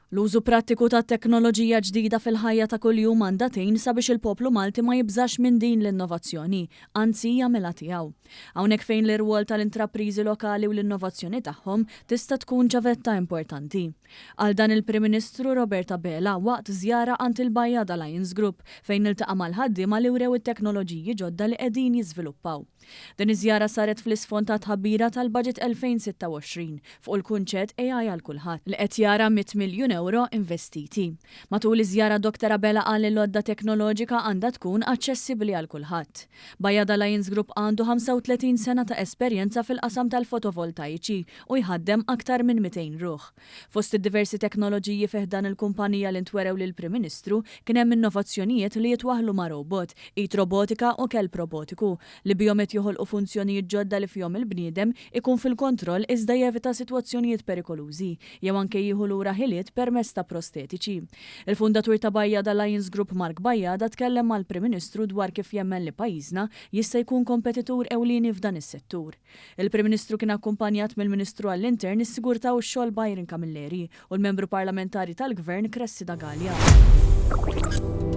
L-użu prattiku ta' teknoloġija ġdida fil-ħajja ta' kuljum għandha tgħin sabiex il-poplu Malti ma jibżax minn din l-innovazzjoni, anzi jagħmilha tiegħu. Hawnhekk fejn l-irwol tal-intrapriżi lokali u l-innovazzjoni tagħhom tista' tkun ċavetta importanti. Qal dan il-Prim Ministru Robert Abela waqt żjara għand il-Bajada Lions Group fejn iltaqa' mal-ħaddiema li wrew it-teknoloġiji ġodda li qegħdin jiżviluppaw. Din iż-żjara saret fl-isfond tat-tħabbira tal-Budget 2026 fuq il-kunċett AI għal kulħadd, li qed jara 100 miljun ewro investiti. Matul iż-żjara Dr Abela qal li l-għodda teknoloġika għandha tkun aċċessibbli għal kulħadd. Bajada Lions Group għandu 35 sena ta' esperjenza fil-qasam tal-fotovoltaiċi u jħaddem aktar minn 200 ruħ. Fost id-diversi teknoloġiji fi ħdan il-kumpanija li ntwerew lill-Prim Ministru kien hemm innovazzjonijiet li jitwaħħlu ma' robot, id robotika u kelb robotiku, li bihom qed joħolqu funzjonijiet ġodda li fihom il-bniedem ikun fil-kontroll iżda jevita sitwazzjonijiet perikolużi jew anke jieħu lura ħiliet permezz ta' prostetiċi. Il-fundatur ta' Bajada Lions Group Mark Bajada tkellem mal-Prim Ministru dwar kif jemmen li pajjiżna jista' jkun kompetitur ewlieni f'dan is-settur. Il-Prim Ministru kien akkumpanjat mill-Ministru għall-Intern, is-Sigurtà u x-Xogħol Byron Camilleri u l-Membru Parlamentari tal-Gvern Cressida Galea.